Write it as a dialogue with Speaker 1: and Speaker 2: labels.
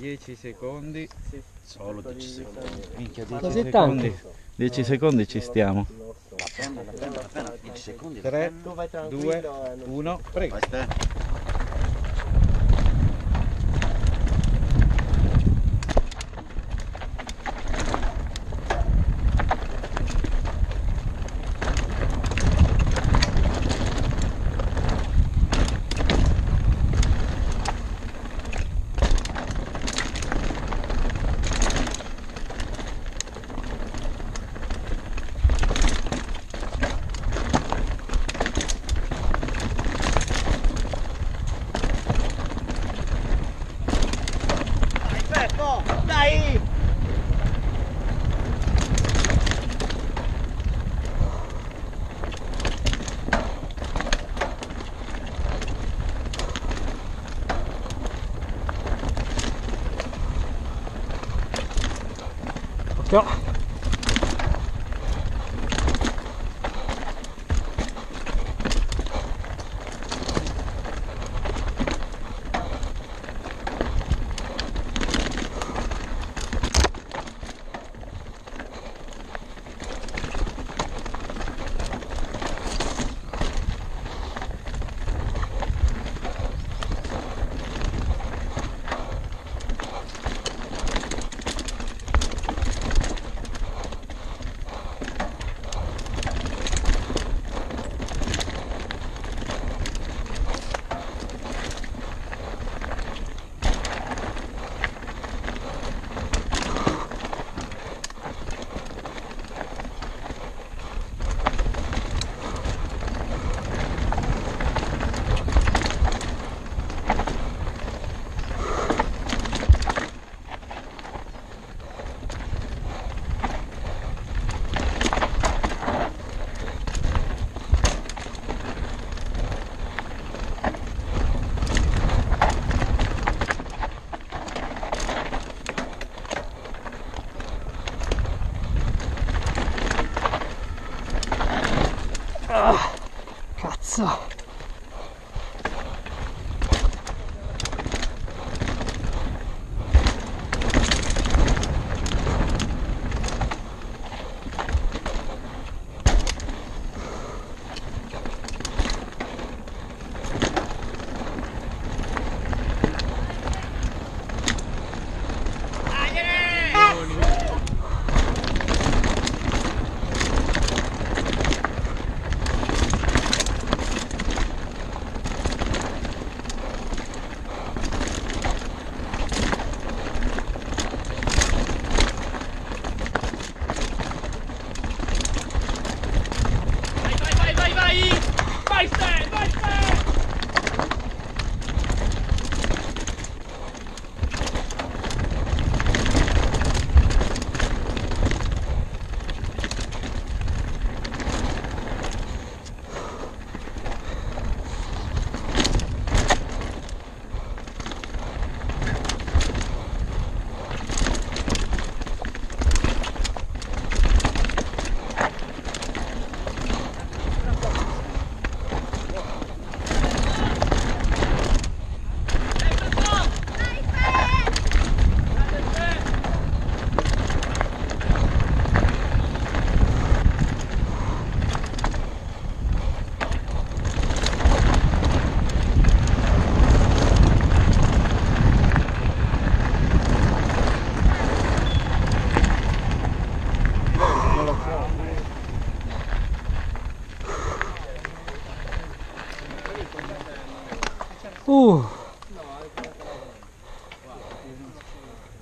Speaker 1: 10 secondi.
Speaker 2: Solo 10 secondi.
Speaker 1: Minchia, 10
Speaker 3: Così
Speaker 1: secondi.
Speaker 3: tanti.
Speaker 1: 10 secondi ci stiamo.
Speaker 2: La penna, la penna, la penna. 10 secondi. la
Speaker 1: 3,
Speaker 2: penna.
Speaker 3: Tu vai
Speaker 1: 2,
Speaker 3: tranquillo e non
Speaker 1: 1, prego.
Speaker 2: Vai ste.
Speaker 3: Dai Peppo, dai! Occhio! Cazzo!
Speaker 4: Vai, vai, vai, vai, vai! Vai, Sté, vai, Sté!